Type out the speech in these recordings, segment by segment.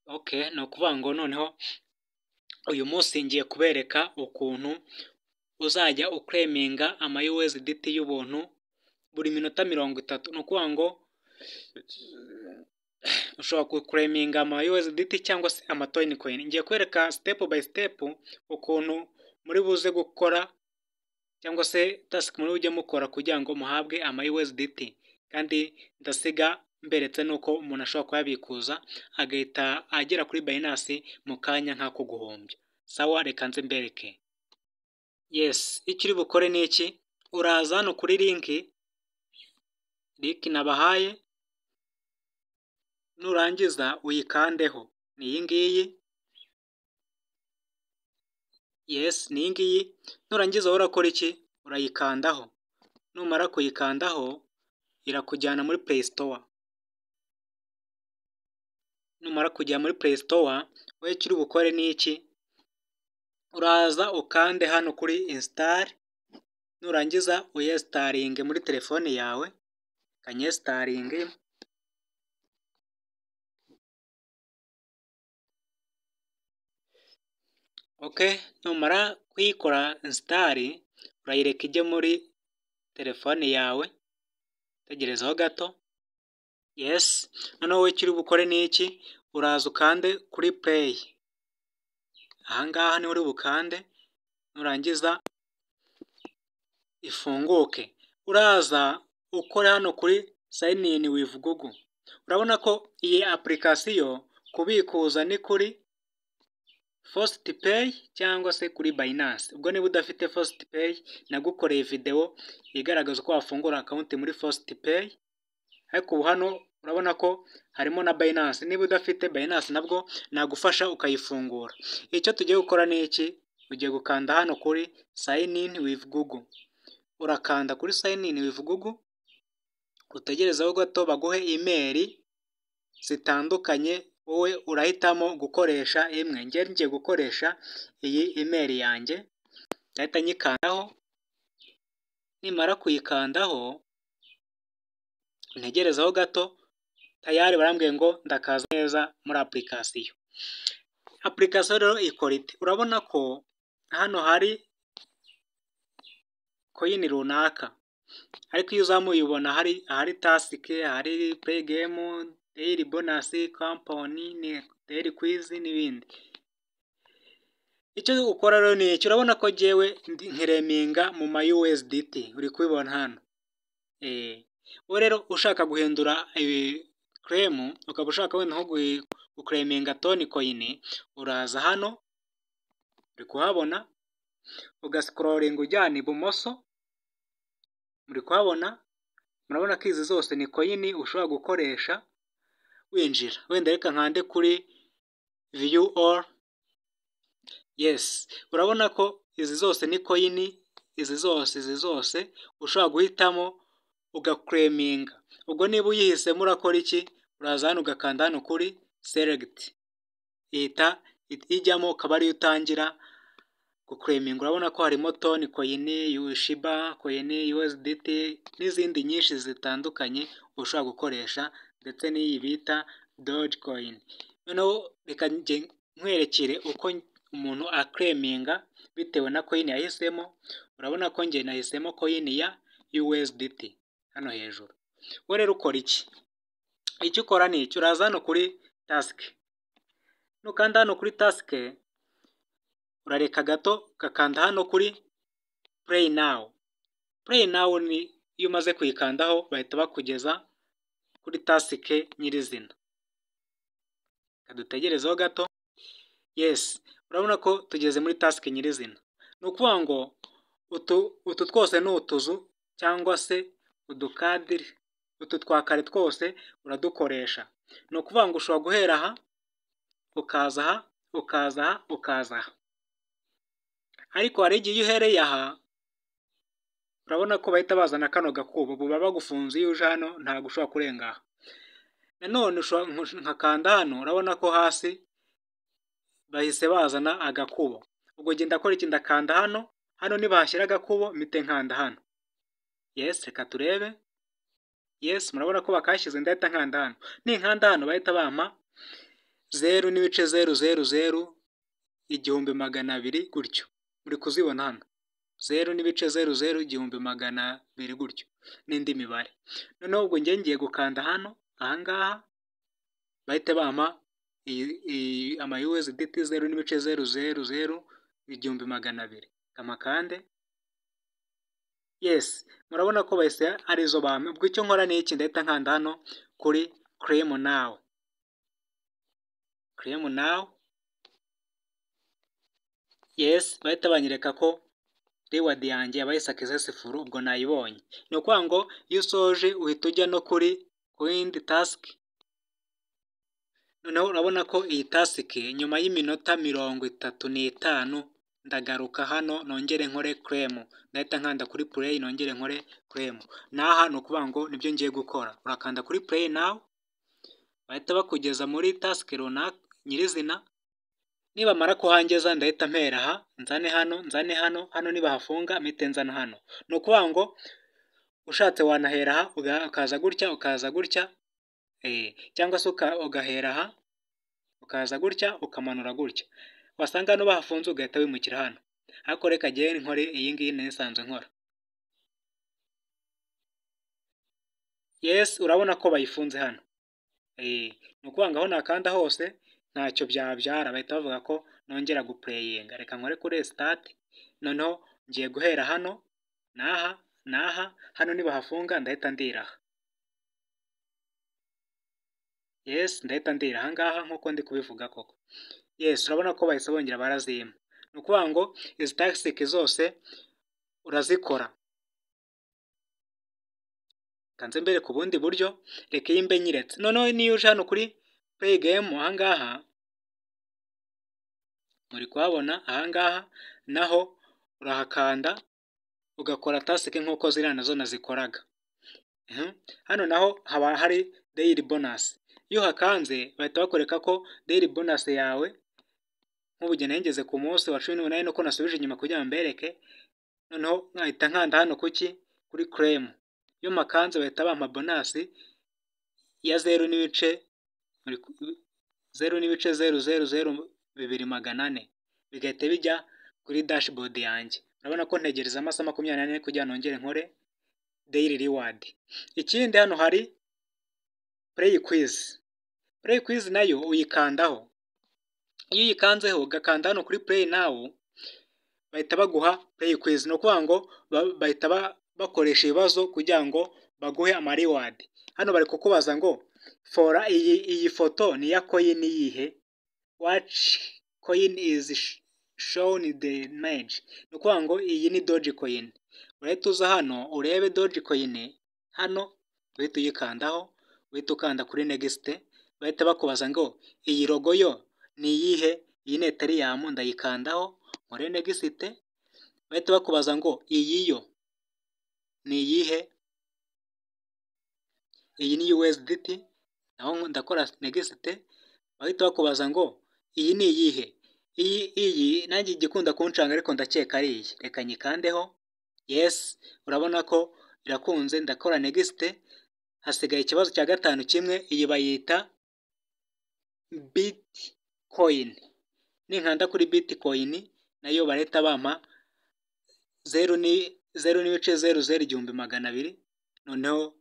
Okay, ni ukuvuga ngo noneho uyu munsi ngiye kubereka ukuntu uzajya uclaiminga ama USDT y'ubuntu buri minota 30. Ni ukuvuga ngo ushobora kuclaiminga ama USDT cyangwa se ama Toncoin. Ngiye kwereka step by step ukuntu muri buze gukora cyangwa se task muri bujye mukora kugira ngo muhabwe ama USDT, kandi ndasiga mberetse nuko umuntu ashobora kuyabikuza agahita agera kuri Binance mu kanya nk'ako guhumbya. Sawa, reka nze mbereke. Yes, icyo uri bukore ni iki? Uraza hano kuri link nabahaye, nurangiza uyikandeho. Ni iyi ngiyi. Yes, ni iyi ngiyi. Nurangiza wowe urakora iki? Urayikandaho. Numara kuyikandaho irakujyana muri Play Store. Numara kujya muri Play Store, wowe icyo uri bukore ni iki? Uraza ukande hano kuri install, nurangiza uyinstallinge muri telefone yawe. Kanyinstallinge. Okay, numara kuyikora install, urayireka ijye muri telefone yawe, tegerezaho gato. Yes, noneho wowe icyo uri bukore ni iki? Uraza ukande kuri play. Aha ngaha niho uri bukande, nurangiza ifunguke. Uraza ukore hano kuri sign in with Google. Urabona ko iyi application kubikuza ni kuri FaucetPay cyangwa se kuri Binance. Ubwo niba udafite FaucetPay, nagukoreye video igaragaza uko wafungura account muri FaucetPay, ariko ubu hano urabona ko harimo na Binance. Niba udafite Binance nabwo nagufasha ukayifungura. Icyo tugiye gukora ni iki? Ugiye gukanda hano kuri sign in with Google. Urakanda kuri sign in with Google, utegerezeho gato baguhe email zitandukanye, wowe urahitamo gukoresha imwe. Njye ngiye gukoresha iyi email yanjye, ndahita nyikandaho. Nimara kuyikandaho ntegerezeho gato, tayari barambwiye ngo ndakaza neza muri application. Application rero ikora ite? Urabona ko hano hari coin runaka, ariko iyo uzamuye ubona hari ahari task, ahari play game, daily bonus, coupon, daily quiz n'ibindi. Icyo ukora rero ni iki? Urabona ko jyewe nclaiminga mu ma USDT, uri kubibona hano. Wowe rero ushaka guhindura claim, ukaba ushaka wenda nko guclaiminga Toncoin, uraza hano, uri kuhabona, ugascrollinga ujyana ibumoso, muri kuhabona, murabona ko izi zose ni coin ushobora gukoresha winjira. Wenda reka nkande kuri view all. Yes, urabona ko izi zose ni coin, izi zose, izi zose ushobora guhitamo ugaclaiminga. Ubwo niba uyihisemo urakora iki? Uraza hano ugakanda hano kuri select, ihita ijyamo ukaba ariyo utangira guclaiminga. Urabona ko harimo Toncoin, Shiba coin, USDT n'izindi nyinshi zitandukanye ushobora gukoresha, ndetse n'iyi bita Dogecoin. Noneho reka nkwerekere uko umuntu aclaiminga bitewe na coin yahisemo. Urabona ko njye nahisemo coin ya USDT hano hejuru. Wowe rero ukora iki? Icyo ukora ni iki? Uraza hano kuri task. Nukanda hano kuri task, urareka gato ugakanda hano kuri play now. Play now ni iyo umaze kuyikandaho bahita bakugeza kuri task nyirizina. Reka dutegerezeho gato. Yes, urabona ko tugeze muri task nyirizina. Ni ukuvuga ngo utu twose ni utuzu cyangwa se udukadiri, utu twa kare twose uradukoresha. Ni ukuvuga ngo ushobora guhera aha, ukaza aha, ukaza aha, ukaza aha. Ariko hari igihe iyo uhereye aha, urabona ko bahita bazana kano gakubo, buba bagufunze iyo uje hano ntabwo ushobora kurenga aha. Nanone nkakanda hano, urabona ko hasi bahise bazana agakubo. Ubwo njye ndakora iki? Ndakanda hano, hano nibahashyira agakubo mpite nkanda hano. Yes, reka turebe. Yes, murabona ko bakashyize, ndahita nkanda hano. Ninkanda hano bahita bampa 0.000 1200 gutyo, muri kuzibona hano 0.00 1200 gutyo n'indi mibare. Noneho ubwo njye ngiye gukanda hano ahangaha bahite bampa ama USDT 0.000 1200, kamakande. Yes, murabona ko bahise arizo bampa. Ubwo icyo nkora ni iki? Ndahita nkanda hano kuri claim now, claim now. Yes, bahita banyereka ko reward yanjye yabaye successful, ubwo nayibonye. Ni ukuvuga ngo iyo usoje uhita ujya no kuri ku yindi task. Noneho urabona ko iyi task nyuma y'iminota 35 ndagaruka hano nongere nkore claim, ndahita nkanda kuri play nongere nkore claim. N'aha ni ukuvuga ngo nibyo ngiye gukora, urakanda kuri play now, bahita bakugeza muri task runaka nyirizina. Nibamara kuhangeza ndahita mpera aha, nzane hano, nzane hano, hano nibahafunga mpite nzana hano. Ni ukuvuga ngo ushatse wanahera aha ukaza gutya, ukaza gutya, cyangwa se ugahera aha ukaza gutya ukamanura gutya, wasanga hano bahafunze ugahita wimukira hano. Ariko reka njyewe nkore iyi ngiyi nari nsanzwe nkora. Yes, urabona ko bayifunze hano. Ni ukuvuga ngo aho nakanda hose ntacyo byabyara, bahita bavuga ko nongera gupureyinga. Reka nkore kuri start, noneho ngiye guhera hano n'aha n'aha, hano nibahafunga ndahita ndira aha. Yes, ndahita ndira aha ngaha nk'uko ndi kubivuga koko. Yes, urabona ko bahise bongera barazimpa. Ni ukuvuga ngo izi task zose urazikora. Reka nze mbereke ubundi buryo, reka iyi mbe nyiretse. Noneho niyo uje hano kuri play game aha ngaha, muri kuhabona aha ngaha, naho urahakanda ugakora task nk'uko ziriya nazo nazikoraga. Hano naho haba hari daily bonus. Iyo uhakanze bahita bakwereka ko daily bonus yawe, nk'ubu njye nari ngeze ku munsi wa 18 nuko nasubije inyuma kugira ngo mbereke, noneho nkahita nkanda hano kuki? Kuri claim. Iyo mpakanze bahita bampa bonus ya 0.0.000 2400, bigahita bijya kuri dashboard yanjye. Urabona ko ntegereza amasaha 24 kugira nongere nkore daily reward. Ikindi hano hari play quiz. Play quiz nayo uyikandaho. Iyo uyikanzeho ugakanda hano kuri play now, bahita baguha play quiz. Ni ukuvuga ngo bahita bakoresha ibibazo kugira ngo baguhe ama reward. Hano bari kukubaza ngo fora iyi foto ni iya coin yihe? What coin is shown the image? Ni ukuvuga ngo iyi ni Dogecoin. Urahita uza hano urebe Dogecoin hano, uhita uyikandaho, uhita ukanda kuri next, bahita bakubaza ngo iyi logo yo ni iyihe? Iyi ni Ethereum, ndayikandaho nkore next, bahita bakubaza ngo iyi yo ni iyihe? Iyi ni USDT, naho ndakora next, bahita bakubaza ngo iyi ni iyihe? Iyi nanjye igikunda kuncanga ariko ndakeka ari iyi, reka nyikandeho. Yes, urabona ko irakunze, ndakora next. Hasigaye ikibazo cya gatanu kimwe, iyi bayita Bitcoin. Ninkanda kuri Bitcoin nayo barahita bampa 0.00 1200, noneho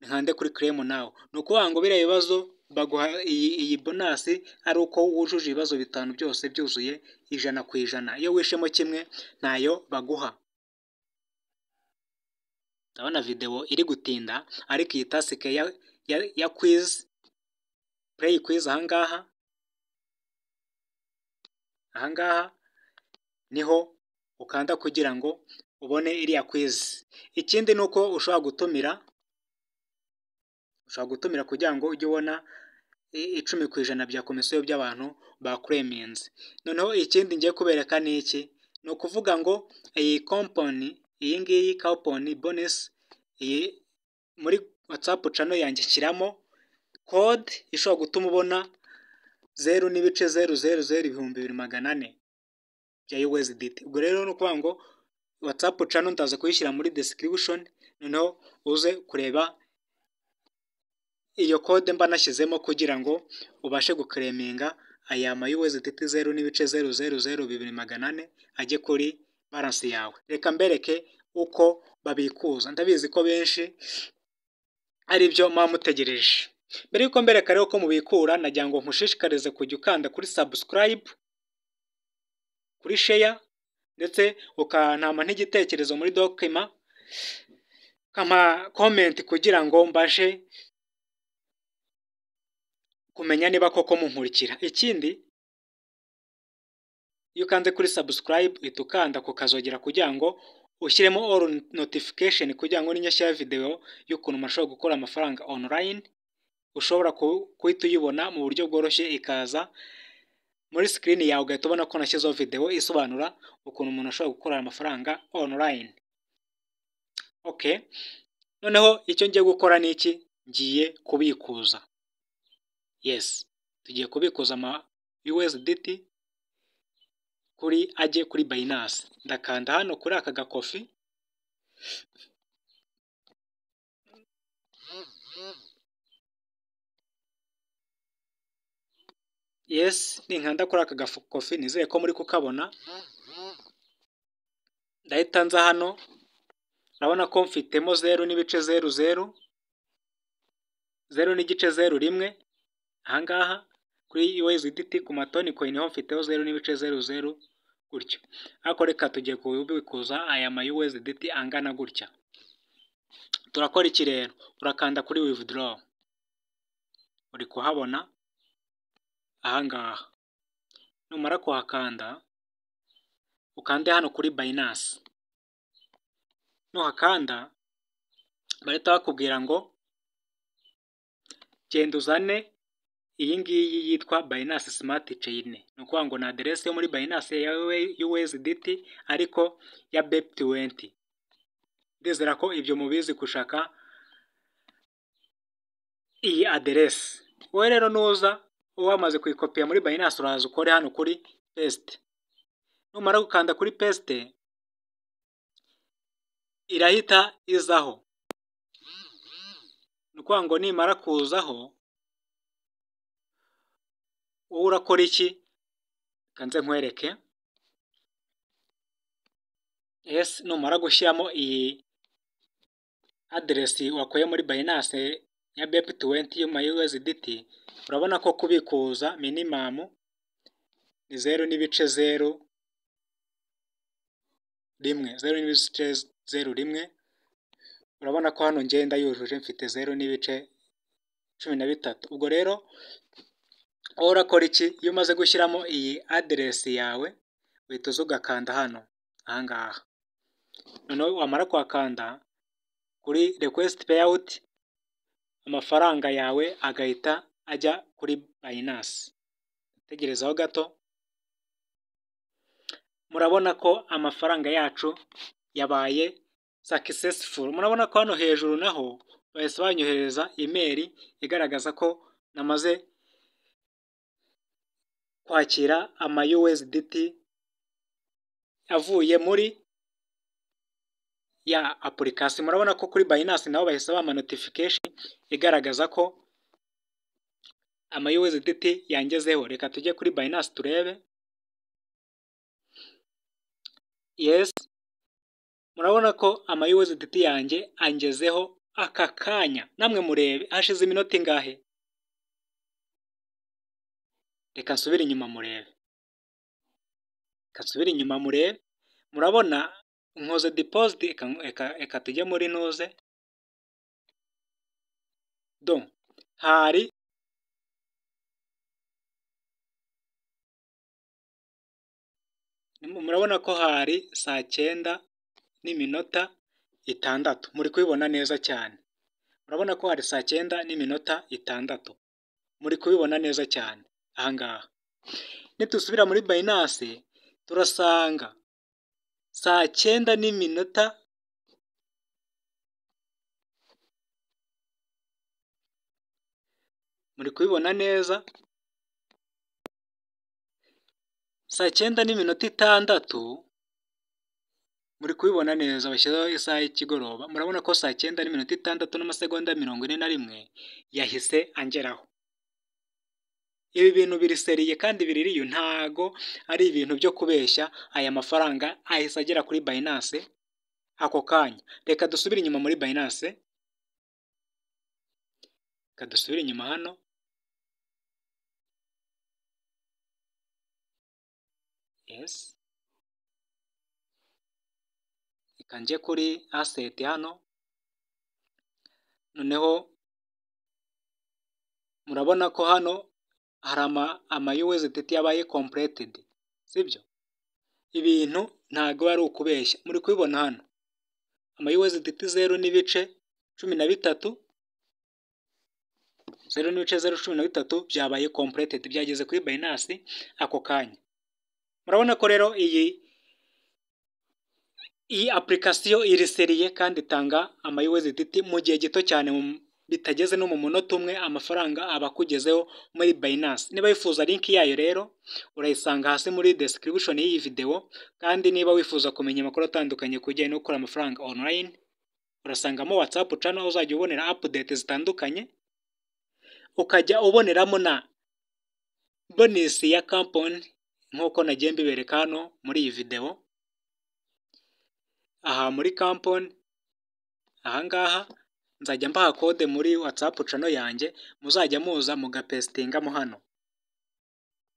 nkande kuri claim now. Ni ukuvuga ngo biriya bibazo baguha iyi bonus ari uko wujuje ibibazo 5 byose byuzuye 100%. Iyo wishemo kimwe ntayo baguha. Ndabona video iri gutinda, ariko iyi task ya quiz, play quiz ahangaha, ahangaha niho ukanda kugira ngo ubone iriya quiz. Ikindi ni uko ushobora gutumira kugira ngo ujye ubona 10% bya komisiyo by'abantu bakureminze. Noneho ikindi ngiye kubereka ni iki? Ni ukuvuga ngo iyi company, iyi ngiyi coupon bonus, iyi muri WhatsApp channel yanjye shyiramo code ishobora gutuma ubona 0.000 2400 bya USDT. Ubwo rero ni ukuvuga ngo WhatsApp channel ndaza kuyishyira muri description, noneho uze kureba iyo code mba nashyizemo kugira ngo ubashe guclaiminga aya ma USDT 0.0002400 ajye kuri balance yawe. Reka mbereke uko babikuza, ndabizi ko benshi ari byo muba mutegereje. Mbere yuko mbereka rero ko mubikura, nagira ngo nkushishikarize kujya ukanda kuri subscribe, kuri share, ndetse ukantama n'igitekerezo muri document, ukampa comment kugira ngo mbashe kumenya niba koko munkurikira. Ikindi, iyo ukanze kuri subscribe uhita ukanda ku kazogera kugira ngo ushyiremo all notification, kugira ngo ninyashyira video y'ukuntu umuntu ashobora gukora amafaranga online ushobora guhita uyibona mu buryo bworoshye, ikaza muri screen yawe ugahita ubona ko nashyizeho video isobanura ukuntu umuntu ashobora gukora amafaranga online. Okay, noneho icyo ngiye gukora ni iki? Ngiye kubikuza. Yes, tugiye kubikuza ama USDT kuri ajye kuri Binance. Ndakanda hano kuri aka gakofi, yes, ninkanda kuri aka gakofi nizeye ko muri kukabona, ndahita nza hano, urabona ko mfitemo 0.00, 0.01 ahangaha kuri USDT ku matoni coin ho mfiteho 0.00 gutyo. Ariko reka tugiye kubikuza aya ma USDT angana gutya. Turakora iki rero? Urakanda kuri withdraw, uri kuhabona ahangaha. Numara kuhakanda ukande hano kuri Binance. Nuhakanda bahita bakubwira ngo genda uzane iyi ngiyi yitwa Binance Smart Chain. Ni ukuvuga ngo ni aderesi yo muri Binance ya USDT ariko ya BEP20. Ndizera ko ibyo mubizi gushaka iyi aderesi. Wowe rero nuza wamaze kuyikopiya muri Binance, uraza ukore hano kuri paste. Numara gukanda kuri paste irahita izaho. Ni ukuvuga ngo nimara kuzaho wowe urakora iki? Reka nze nkwereke. Yes, numara gushyiramo iyi aderesi wakuye muri Binance ya BEP20 y'ama USDT, urabona ko kubikuza minimum ni 0.01, 0.01. Urabona ko hano ngenda yujuje mfite 0.13. Ubwo rero wowe urakora iki? Iyo umaze gushyiramo iyi aderesi yawe uhita uza ugakanda hano ahangaha. Noneho wamara kuhakanda kuri request payout, amafaranga yawe agahita ajya kuri Binance. Tegerezaho gato, murabona ko amafaranga yacu yabaye successful. Murabona ko hano hejuru naho bahise banyohereza email igaragaza ko namaze kwakira ama USDT avuye muri ya application. Murabona ko kuri Binance nabo bahise bampa notification igaragaza ko ama USDT yangezeho. Reka tujye kuri Binance turebe. Yes, murabona ko ama USDT yanjye angezeho aka kanya. Namwe murebe hashize iminota ingahe? Reka nsubire inyuma murebe. Reka nsubire inyuma murebe. Murabona nkoze deposit, reka tujye muri nuze. Do hari murabona ko hari saa 9:06. Muri kubibona neza cyane. Murabona ko hari saa 9:06. Muri kubibona neza cyane ahangaha. Nitusubira muri Binance turasanga saa 9:00. Muri kubibona neza, saa 9:06 Muri kubibona neza, bashyizeho isaha y'ikigoroba, murabona ko saa 9 n'iminota 6 n'amasegonda 41 yahise angeraho. Ibi bintu biri sérieux kandi biri real, ntago ari ibintu byo kubeshya, aya mafaranga ahise agera kuri Binance ako kanya. Reka dusubire inyuma muri Binance, reka dusubire inyuma hano. Yes. Reka njye kuri asset hano, noneho murabona ko hano hari ama USDT yabaye completed, sibyo? Ibintu ntago ari ukubeshya, muri kubibona hano ama USDT 0.13, 0.013 byabaye completed, byageze kuri Binance ako kanya. Murabona ko rero iyi application iri sérieux kandi itanga ama USDT mu gihe gito cyane, bitageze no mu munota umwe amafaranga aba akugezeho muri Binance. Niba wifuza link yayo rero urayisanga hasi muri description y'iyi video, kandi niba wifuza kumenya amakuru atandukanye ku bijyanye no gukora amafaranga online, urasangamo WhatsApp channel uzajya ubonera update zitandukanye, ukajya uboneramo na bonus ya coupon nk'uko nagiye mbibereka hano muri iyi video. Aha muri coupon aha ngaha nzajya mbaha code muri WhatsApp channel yanjye, muzajya muza mugapastingamo hano,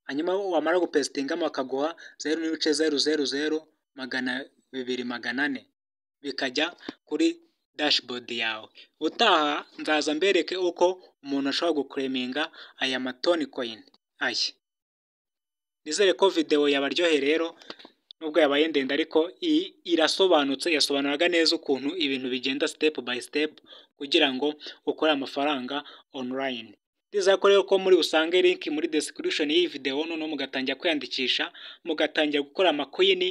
hanyuma wamara gupastingamo bakaguha 0.000 200 400, bikajya kuri dashboard yawe. Ubutaha nzaza mbereke uko umuntu ashobora guclaiminga aya ma Toncoin aya. Nizere ko video yabaryoheye rero, nubwo yabaye ndende ariko irasobanutse, yasobanuraga neza ukuntu ibintu bigenda step by step kugira ngo ukore amafaranga online. Ndizera ko rero ko muri busange link muri description y'iyi video, noneho mugatangira kwiyandikisha, mugatangira gukora ama coin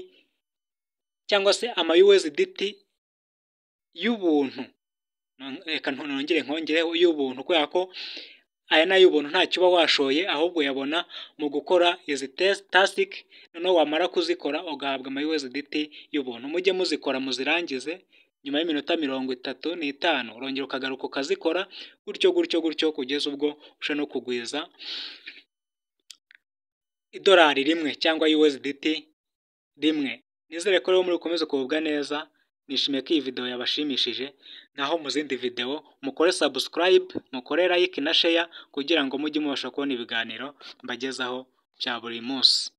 cyangwa se ama USDT y'ubuntu. Reka nongere nkongereho y'ubuntu, kubera ko aya ni ay'ubuntu, ntacyo uba washoye, ahubwo uyabona mu gukora izi task, noneho wamara kuzikora ugahabwa ama USDT y'ubuntu. Mujye muzikora muzirangize, nyuma y'iminota 35 urongera ukagaruka ukazikora, gutyo gutyo gutyo kugeza ubwo ushobora no kugwiza idolari rimwe cyangwa USDT rimwe. Nizere ko rero muri bukomeze kugubwa neza, nishimiye ko iyi video yabashimishije, naho mu zindi video mukore subscribe, mukore like na share kugira ngo mujye mubasha kubona ibiganiro mbagezaho bya buri munsi.